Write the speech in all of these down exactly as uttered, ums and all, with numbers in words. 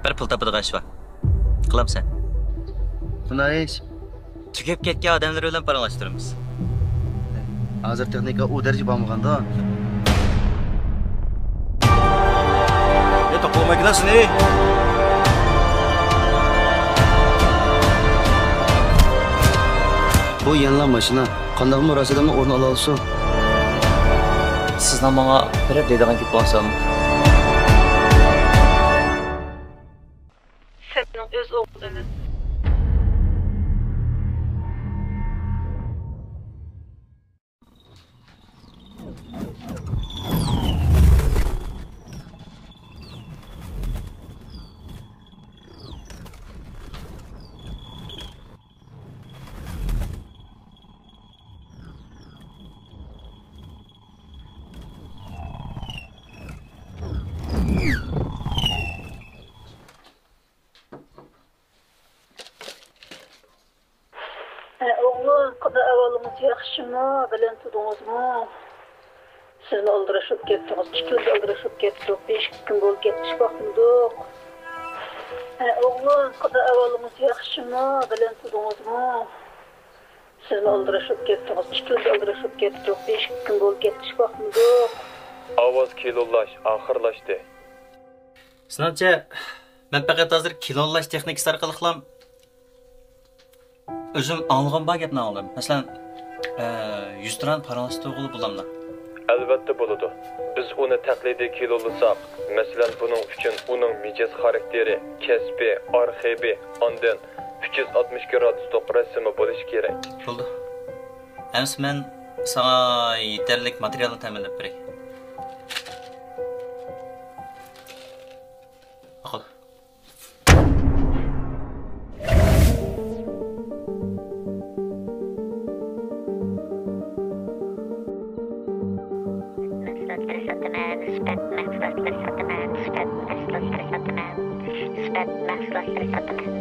بىر پۇل تاپىدىغان ئىش بار. قىلامسەن؟ نېمە ئىش؟ تۈگەپ كەتكەن ئادەملىرى بىلەن پاراڭلاشتۇرىمىز. ھازىر تېخنىكا ئۇ دەرىجىگە بارمىغاندا. ئەي، توختىمايكىنا سېنى. بۇ يەنىلا ماشىنا. قانداقمۇ راست ئادەمنىڭ ئورنىنى ئالالىسۇن؟ سىزنىڭ ماڭا بىرەر دەيدىغان گېپىڭىز بارمۇ؟ سەن مېنىڭ ئۆز ئوغلۇم ئەمەس. ھە، ئوغلۇم، قانداق ئەھۋالىڭىز، ياخشىمۇ؟ بەلەن تۇردىڭىزمۇ؟ سىزمۇ ئالدىراش بولۇپ كەتتىڭىز. ئىككىمىز ئالدىراش بولۇپ كەتتۇق. بەش كۈن بولدى، گەپلىشىپ باقمىدۇق. ھە، ئوغلۇم، قانداق ئەھۋالىڭىز، ياخشىمۇ؟ بەلەن تۇردىڭىزمۇ؟ سىزمۇ ئالدىراش بولۇپ كەتتىڭىز. ئىككىمىز ئالدىراش بولۇپ كەتتۇق. بەش كۈن بولدى، گەپلىشىپ باقمىدۇق. ئاۋاز كىلونلاش ئاخىرلاشتى. سىناڭچە، مەن پەقەت ھازىر كىلونلاش تېخنىكىسى ئارقىلىقلا ئۆزۈم ئاڭلىغان بار گەپنى ئاڭلىدىم. مەسىلەن، ئە، يۈز تىران پاراڭلاشتۇرغىلى بولامدۇ؟ ئەلۋەتتە بولىدۇ. بىز ئۇنى تەقلىدىي كىلولىساق، مەسىلەن، بۇنىڭ ئۈچۈن ئۇنىڭ مىجەز خاراكتېرى، كەسپى، ئارخىپى، ئاندىن ئۈچ يۈز ئاتمىش گرادۇسلۇق رەسىمى بولۇشى كېرەك. بولدى. ئەمىسە مەن ساڭا يېتەرلىك ماتېرىيالنى تەمىنلەپ بېرەي. ماقۇل. مەھسۇلاتلىرى ساتىمەن، سۈپەت مەھسۇلاتلىرى ساتىمەن، سۈپەت مەھسۇلاتلىرى ساتىمەن، سۈپەت مەھسۇلاتلىرى ساتىمەن.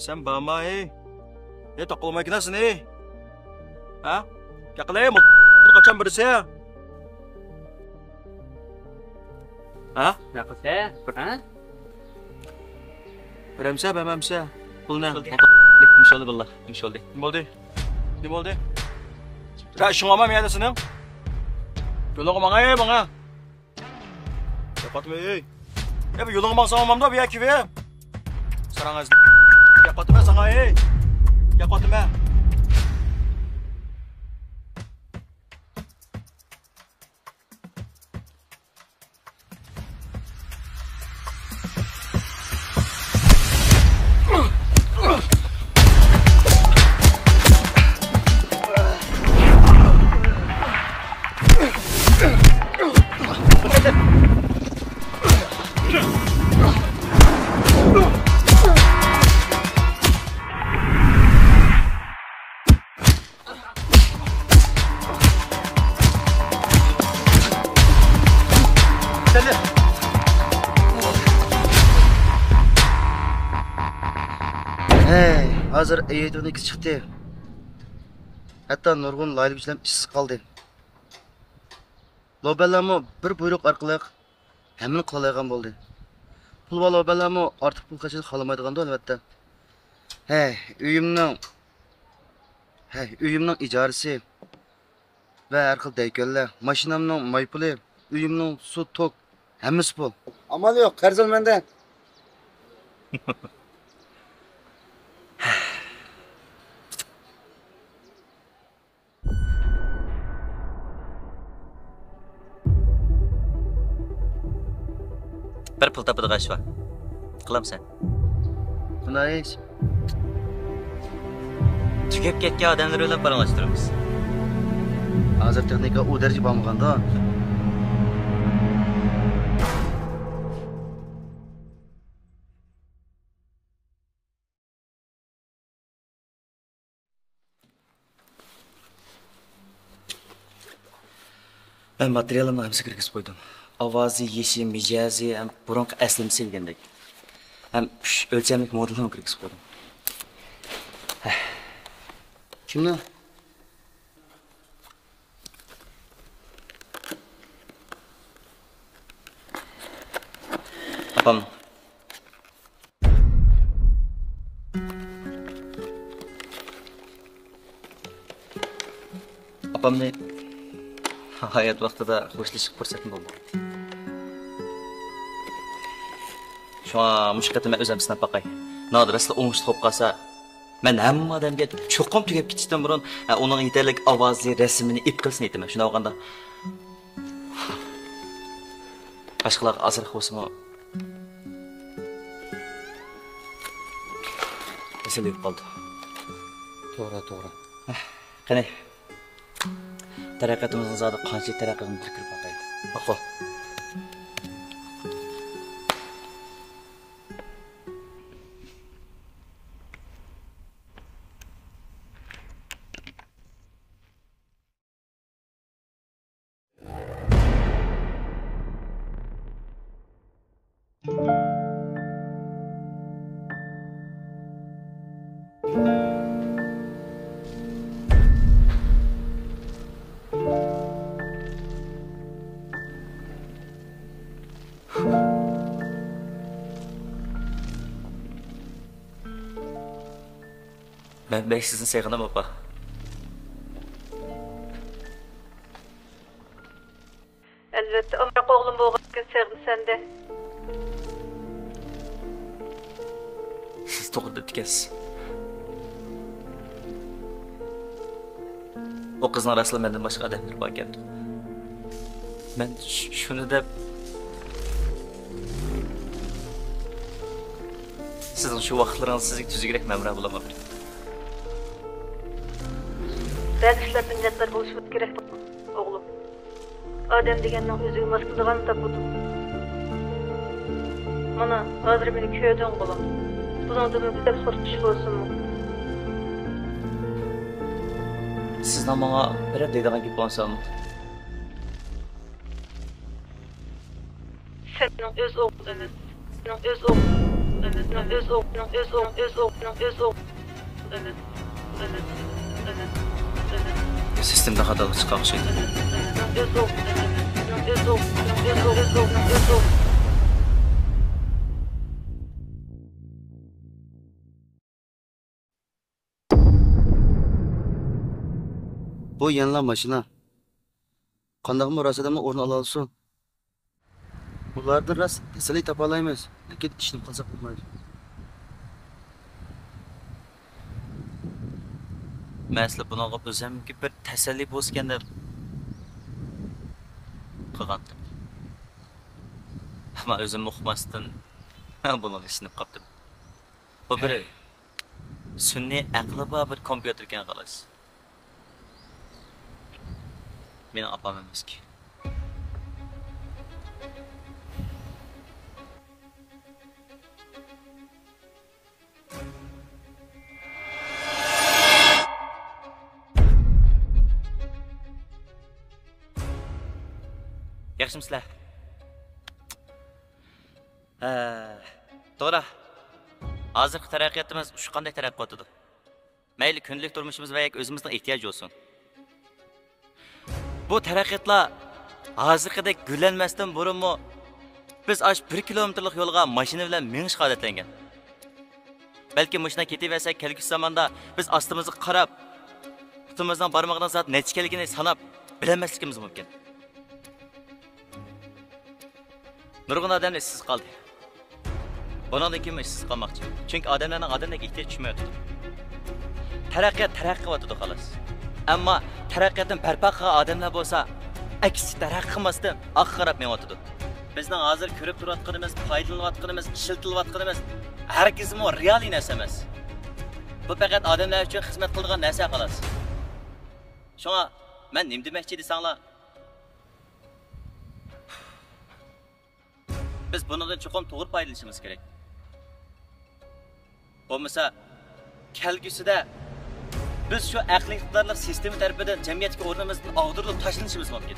سەن بارما، ھەي؟ ھەي، توختىمايكىنا سېنى. ھە؟ گەپ قىلەي، مۇ-، قاچان بېرىسەن؟ ھە؟ نەقىسە؟ ھە؟ بېرەمسە، بەرمەمسە؟ پۇلنى. نېمە بولدى؟ نېمە بولدى؟ نېمە بولدى؟ رە، ئىشىڭ بارمۇ يەردە سېنىڭ؟ يولۇڭغا ماڭاي، ماڭا. گەپ قاتما، ئەي. ئەي، بۇ يولۇڭغا ماڭساڭ بولمامدۇ، بۇ يەر كىۋى. ساراڭ ئەز-، گەپ قاتما ساڭا، ئەي. گەپ قاتما. ھەي، ھازىر ئەيدىۋنىڭ ئىككىسى چىقتى. ھەتتا نۇرغۇن لايىھەلىگۈچىلەر ئىشسىز قالدى. لوبەنلەرمۇ بىر بۇيرۇق ئارقىلىق ھەممىنى قىلالايدىغان بولدى. پۇل بار لوبەنلەرمۇ ئارتۇق پۇل خەجلەشنى خالىمايدىغاندۇ، ئەلۋەتتە. ھەي، ئۆيۈمنىڭ، ھەي، ئۆيۈمنىڭ ئىجارىسى ۋە ھەر خىل دەيكۆللەر، ماشىنامنىڭ ماي پۇلى، ئۆيۈمنىڭ سۇ، توك، ھەممىسى پۇل. ئامال يوق، قەرز ئال مەندىن. بىر پۇل تاپىدىغان ئىش بار. قىلامسەن؟ نېمە ئىش؟ تۈگەپ كەتكەن ئادەملىرى بىلەن پاراڭلاشتۇرىمىز. ھازىر تېخنىكا ئۇ دەرىجىگە بارمىغاندا. مەن ماتېرىياللارنىڭ ھەممىسىگە كىرگۈزۈپ قويدۇم. ئاۋازى، يېشى، مىجەزى ھەم بۇرۇنقى ئەسلىمىسى ئىگەندەك. ھەم ئۈچ ئۆلچەملىك مودېلنىمۇ كىرگۈزۈپ قويدۇم. كىمنىڭ؟ ئاپامنىڭ. ئاپامنى ھايات ۋاقتىدا خوشلىشىش پۇرسەتمۇ بولمىغان. شۇڭا مۇشۇ قېتىم مەن ئۆزۈم سىناپ باقاي. نادىرەسلا ئوڭۇشلۇق بولۇپ قالسا، مەن ھەممە ئادەمگە چوقۇم تۈگەپ كېتىشتىن بۇرۇن، ھە، ئۇنىڭ يېتەرلىك ئاۋازى، رەسىمىنى ئېلىپ قېلىشنى ئېيتىمەن. شۇنداق بولغاندا باشقىلارغا ئازراق بولسىمۇ تەسەللى بولۇپ قالىدۇ. توغرا، توغرا. قېنى، تەرەققىياتىمىزنىڭ زادى قانچىلىك تەرەققىي قىلغىنىنى بىر كۆرۈپ باقايلى. ماقۇل. مەن بەك سىزنى سېغىنىمەن، ئاپا. ئەلۋەتتە، ئامراق ئوغلۇم بولغاندىكىن سېغىنىسەن-دە. سىز توغرا دەپتىكەنسىز. ئۇ قىزنىڭ راستلا مەندىن باشقا ئادەملىرى باركەن. مەن شۇ-، شۇنى دەپ، سىزنىڭ شۇ ۋاقىتلىرىڭىزدا سىزگە تۈزۈكرەك ھەمراھ بولالماپتىمەن. بەزى ئىشلار مىننەتدار بولۇشىمىز كېرەك، ئوغلۇم. ئادەم دېگەننىڭ ئۆزىگە ماس كېلىدىغانىنى تاپىدۇ. مانا، ھازىر مېنى كۆردۈڭ، بالام. بۇنىڭدىنمۇ گۈزەل خوش چۈش بولسۇنمۇ؟ سىزنىڭ ماڭا بىرەر دەيدىغان گېپىڭىز بارمۇ؟ سېنىڭ ئۆز ئوغلۇڭ ئەمەس. سېنىڭ ئۆز ئوغلۇڭ ئەمەس. سېنىڭ ئۆز ئوغلۇڭ، ئۆز ئوغلۇڭ، ئۆز ئوغلۇڭ، ئۆز ئوغلۇڭ ئەمەس. ئەمەس. ئەمەس. ئەمەس. سىستېمىدا خاتالىق چىققان ئوخشايدۇ. سېنىڭ ئۆز ئوغلۇڭ ئەمەس. سېنىڭ ئۆز ئوغلۇڭ، ئۆز ئوغلۇڭ، ئۆز ئوغلۇڭ، ئۆز ئوغلۇڭ. بۇ يەنىلا ماشىنا. قانداقمۇ راست ئادەمنىڭ ئورنىنى ئالالىسۇن؟ بۇلاردىن راست تەسەللى تاپالايمىز، لېكىن ئىشىنىپ قالساق بولمايدۇ. مەن ئەسلى بۇنىڭغا ئۆزۈمگە بىر تەسەللى بولسىكەن دەپ قىلغانتىم. ئەمما ئۆزۈممۇ ئۇقماستىن بۇنىڭغا ئىشىنىپ قاپتىم. بۇ بىر سۈنئىي ئەقلى بار بىر كومپيۇتېركەن، خالاس. مېنىڭ ئاپام ئەمەسكەن. ياخشىمۇسىلەر؟ ھە، توغرا. ھازىرقى تەرەققىياتىمىز شۇ قانداق تەرەققىي قىلىۋاتىدۇ. مەيلى كۈندىلىك تۇرمۇشىمىز ۋە ياكى ئۆزىمىزنىڭ ئېھتىياجى بولسۇن. بۇ تەرەققىياتلار ھازىرقىدەك گۈللەنمەستىن بۇرۇنمۇ بىز ئاشۇ بىر كىلومېتىرلىق يولغا ماشىنا بىلەن مېڭىشقا ئادەتلەنگەن. بەلكىم مۇشۇنداق كېتىۋەرسەك، كەلگۈسى زاماندا بىز ئاستىمىزغا قاراپ، پۇتىمىزنىڭ بارمىقىنىڭ زادى نەچچە ئىكەنلىكىنى ساناپ بىلەلمەسلىكىمىز مۇمكىن. نۇرغۇن ئادەملەر ئىشسىز قالدى. بۇنىڭدىن كېيىنمۇ ئىشسىز قالماقچى. چۈنكى ئادەملەرنىڭ ئادەمدەك ئېھتىياجى چۈشمەيۋاتىدۇ. تەرەققىيات تەرەققىي قىلىۋاتىدۇ، خالاس. ئەمما تەرەققىياتنى بەرپا قىلغان ئادەملەر بولسا، ئەكسىچە تەرەققىي قىلماستىن ئارقىغا قاراپ مېڭىۋاتىدۇ. بىزنىڭ ھازىر كۆرۈپ تۇرۇۋاتقىنىمىز، پايدىلىنىۋاتقىنىمىز، ئىشلىتىلىۋاتقىنىمىز ھەرگىزمۇ رېئالىي نەرسە ئەمەس. بۇ پەقەت ئادەملەر ئۈچۈن خىزمەت قىلىدىغان نەرسە، خالاس. شۇڭا مەن نېمە دېمەكچى دېسەڭلار، بىز بۇنىڭدىن چوقۇم توغرا پايدىلىنىشىمىز كېرەك. بولمىسا، كەلگۈسىدە بىز شۇ ئەقلىي ئىقتىدارلىق سىستېما تەرىپىدىن جەمئىيەتتىكى ئورنىمىزدىن ئاغدۇرۇلۇپ تاشلىنىشىمىز مۇمكىن.